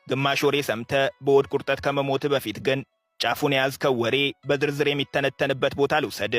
ግማሽ ወሬ ሰምተ በሆድ ቁርጠት ከመሞት በፊት ግን ጫፉን የያዝከው ወሬ በዝርዝር የሚተነተንበት ቦታ ልውሰድ።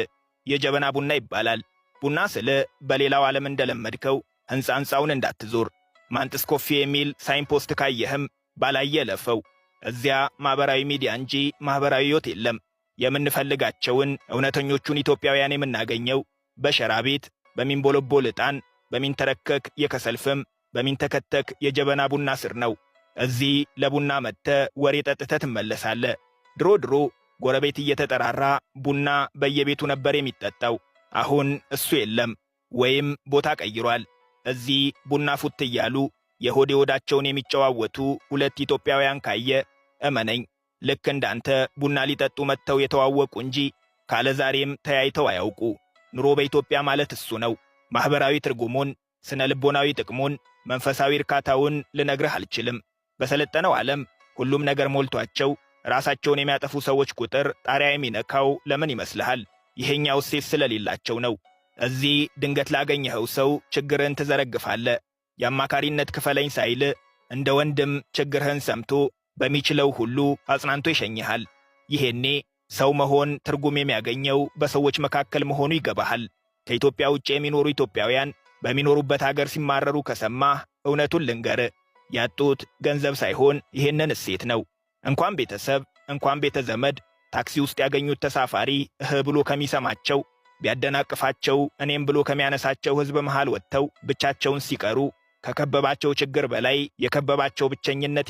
የጀበና ቡና ይባላል። ቡና ስል በሌላው ዓለም እንደለመድከው ሕንፃ ሕንፃውን እንዳትዞር። ማንጥስ Coffee የሚል signpost ካየህም ባላየ እለፈው። እዚያ ማኅበራዊ ሚዲያ እንጂ ማኅበራዊ ሕይወት የለም። የምንፈልጋቸውን እውነተኞቹን ኢትዮጵያውያን የምናገኘው በሸራ ቤት፣ በሚንቦለቦል ዕጣን፣ በሚንተረከክ የከሰል ፍም፣ በሚንተከተክ የጀበና ቡና ስር ነው። እዚህ ለቡና መጥተህ ወሬ ጠጥተህ ትመለሳለህ። ድሮ ድሮ ጎረቤት እየተጠራራ ቡና በየቤቱ ነበር የሚጠጣው። አሁን እሱ የለም ወይም ቦታ ቀይሯል። እዚህ ቡና ፉት እያሉ የሆድ የሆዳቸውን የሚጨዋወቱ ሁለት ኢትዮጵያውያን ካየ እመነኝ፣ ልክ እንዳንተ ቡና ሊጠጡ መጥተው የተዋወቁ እንጂ ካለ ዛሬም ተያይተው አያውቁ። ኑሮ በኢትዮጵያ ማለት እሱ ነው። ማኅበራዊ ትርጉሙን፣ ስነ ልቦናዊ ጥቅሙን፣ መንፈሳዊ እርካታውን ልነግርህ አልችልም። በሰለጠነው ዓለም ሁሉም ነገር ሞልቷቸው ራሳቸውን የሚያጠፉ ሰዎች ቁጥር ጣሪያ የሚነካው ለምን ይመስልሃል? ይሄኛው እሴት ስለሌላቸው ነው። እዚህ ድንገት ላገኘኸው ሰው ችግርህን ትዘረግፋለህ። የአማካሪነት ክፈለኝ ሳይል እንደ ወንድም ችግርህን ሰምቶ በሚችለው ሁሉ አጽናንቶ ይሸኝሃል። ይሄኔ ሰው መሆን ትርጉም የሚያገኘው በሰዎች መካከል መሆኑ ይገባሃል። ከኢትዮጵያ ውጭ የሚኖሩ ኢትዮጵያውያን በሚኖሩበት አገር ሲማረሩ ከሰማህ እውነቱን ልንገር፣ ያጡት ገንዘብ ሳይሆን ይህንን እሴት ነው። እንኳን ቤተሰብ እንኳን ቤተ ዘመድ ታክሲ ውስጥ ያገኙት ተሳፋሪ እህ ብሎ ከሚሰማቸው፣ ቢያደናቅፋቸው እኔም ብሎ ከሚያነሳቸው ሕዝብ መሃል ወጥተው ብቻቸውን ሲቀሩ ከከበባቸው ችግር በላይ የከበባቸው ብቸኝነት